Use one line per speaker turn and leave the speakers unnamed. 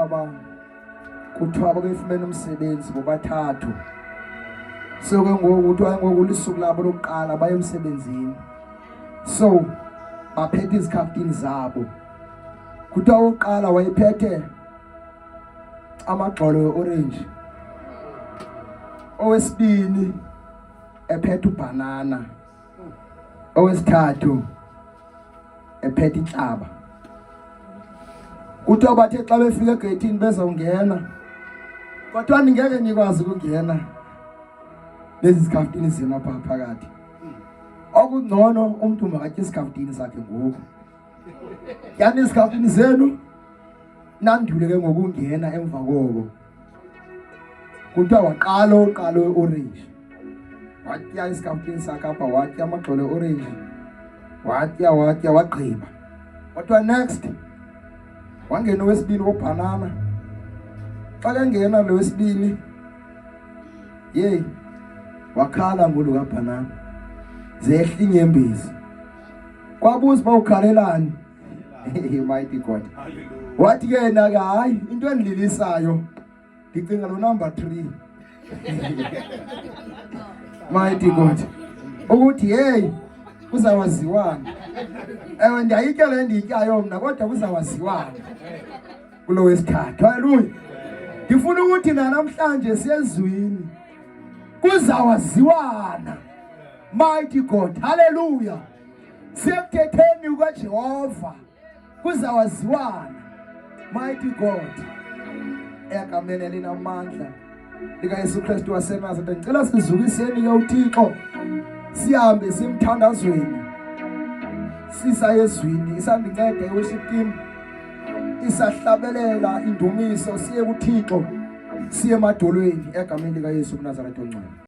aba kuthiwa babefumene umsebenzi bobathathu. So ke ngoku kuthiwa ngoku lisuku labo lokuqala baye emsebenzini. So baphethe izikhaftini zabo. Kuthiwa owokuqala wayephethe amagxolo we-orange. Owesibini ephethe ubhanana. Owesithathu ephethe intlaba. Kuthiwa bathe xa befika egeyithini bezongena, kwathiwa ningeke nikwazi ukungena lezi zikhaftini zenu apha phakathi. Okungcono umntu makatye isikhaftini sakhe ngoku. Tyani izikhaftini zenu nandule ke ngokungena emva koko. Kuthiwa waqala oqala we-orange, watya isikhaftini sakhe apha, watya amagxolo e-orange, watya watya wagqiba. Kwathiwa next, wangena owesibini wobhanana. Xa kengena lo wesibini, yeyi, wakhala ngolu kabhanana, zehla iinyembezi. Kwabuza uba ukhalelani. Mighty God. Wathi ke yena ke hayi, into endililisayo ndicinga lo number 3. Mighty God. Ukuthi hey, kuzawaziwana. Ewe, ndiyayitya le ndiyityayo mna, kodwa kuzawaziwana kulo wesithathu. Haleluya. Ndifuna ukuthi namhlanje siyezwini, kuzawaziwana. Mighty God. Haleluya. Siyekuthetheni kukaJehova, kuzawaziwana. Mighty God. Egameni elinamandla likaYesu Kristu waseNazaretha, ndicela sizukiseni ke uThixo, sihambe simthandazweni sisa ezwini. Isandinceda i-worship team, isahlabelela indumiso, siye kuThixo, siye emadolweni egameni likaYesu kuNazaretha ongcwele.